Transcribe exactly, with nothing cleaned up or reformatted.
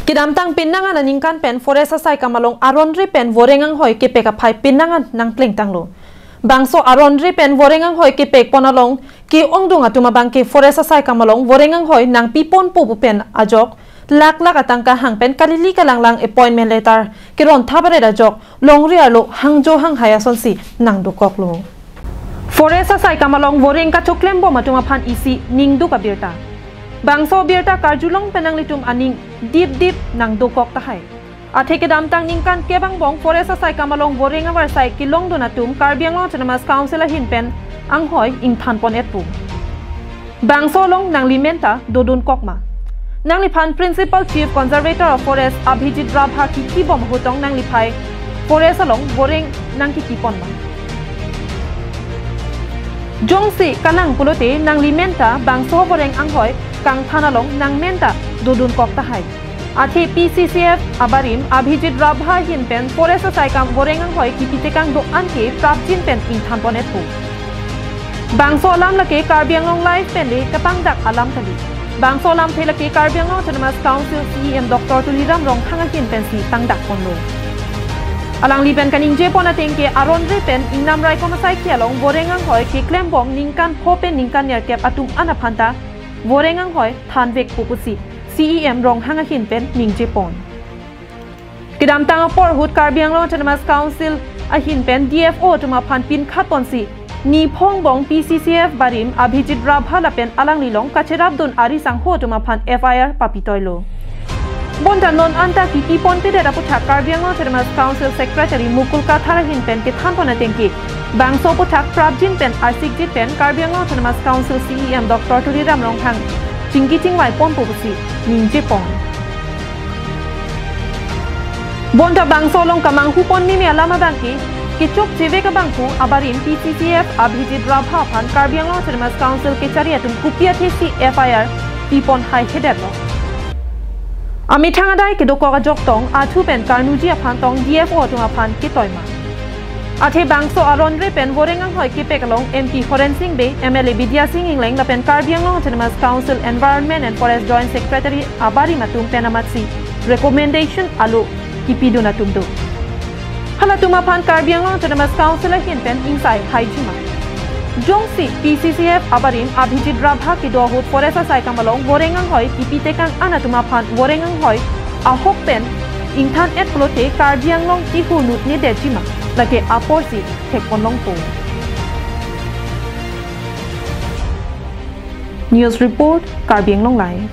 Kedamtang penang an aningkan pen forest asaikam along aron-re pen voreng anghoi kepek aphai penang an nangplengtanglo. Bangso aron-re pen voreng anghoi kepek pon along ke-ongdung atum abang ke forest asaikam along voreng anghoi nangpiponpo pu pen ajok lakh lakh atangka hang pen kalili kalanglang appointment letter keron thabaret ajok longri arlo hangjo hanghai asonsi nangdokoklo. Forest asaikam along voreng kachoklembom atum aphan isi ningduk abirta. Bangso abirta karjulong pen nanglitum aning dipdip nangdokok tahai. Athe kedamtang ningkan kep angbong forest asaikam along voreng avarsai kelongdun atum Karbi Anglong Autonomous Council ahin pen anghoi ingthanpon-etpo. Bangso along nangli men ta dodunkok ma? Nangliphan Principal Chief Conservator of Forest Abhijit Rabha kikibom ahut tong nangliphai forest along voreng nangkikipon ma? Jongsi kanang pulote nangli men ta bangso voreng anghoi kangthan along nangmen ta dodunkok tahai. Athe P C C F abarim Abhijit Rabha ahin pen forest asaikam voreng anghoi kipitekang do-an ke prapjin pen ingthanpon-etpo. Bangso alam lake Karbi Anglong Live pen le katangdak alam kali. Bangso alamthe lake Karbi Anglong Autonomous Council C E M Doctor Tuliram Ronghang ahin pensi tangdakponlo. Alangli pen kaningjepon ateng ke aron-re pen ingnam raikom asaikhi along voreng anghoi keklembom ningkan pho pen ningkan nerkep atum an aphan ta voreng anghoi thanvekpo pusi C E M Ronghang ahin pen ningjepon. Kedamtang apor ahut Karbi Anglong Autonomous Council ahin pen D F O atum aphan pinkhatponsi niphongbong P C C F barim Abhijit Rabha lapen alangli along kacherapdun ari sangho atum aphan F I R papitoilo. Bonta non anta kipiponpedet aputhak Karbi Anglong Autonomous Council Secretary Mukul Kathar ahin pen kethanpon ateng ke bangso aputhak prapjin pen arsikjit pen Karbi Anglong Autonomous Council C E M Doctor Tuliram Ronghang chingki chingvaiponpo pusi ningjepon. Bonta bangso along kamanghuponmeme alam abang ke kechokchevek abang pu abarim P C C F Abhijit Rabha aphan Karbi Anglong Autonomous Council kechari atum kopi athesi F I R pipon haihedetlo? Amethang adai kedokok ajok tong athu pen karnuji aphan tong D F O atum aphan ketoi ma? Athe bangso aron-re pen voreng anghoi kepek along M P Horen Sing Bey, M L A Bidya Sing Engleng lapen Karbi Anglong Autonomous Council Environment and Forest Joint Secretary abarim atum pen amatsi recommendation alo kipidun atum do. Halatum aphan Karbi Anglong Autonomous Council ahin pen ingsai haiji ma? Jongsi P C C F abarim Abhijit Rabha kedo ahut forest asaikam along voreng anghoi kipitekang an atum aphan voreng anghoi ahok pen ingthan-et pulote Karbi Anglong kehunut nedetji ma? Lake aporsi thekponlongpo. News report, Karbi Anglong Live.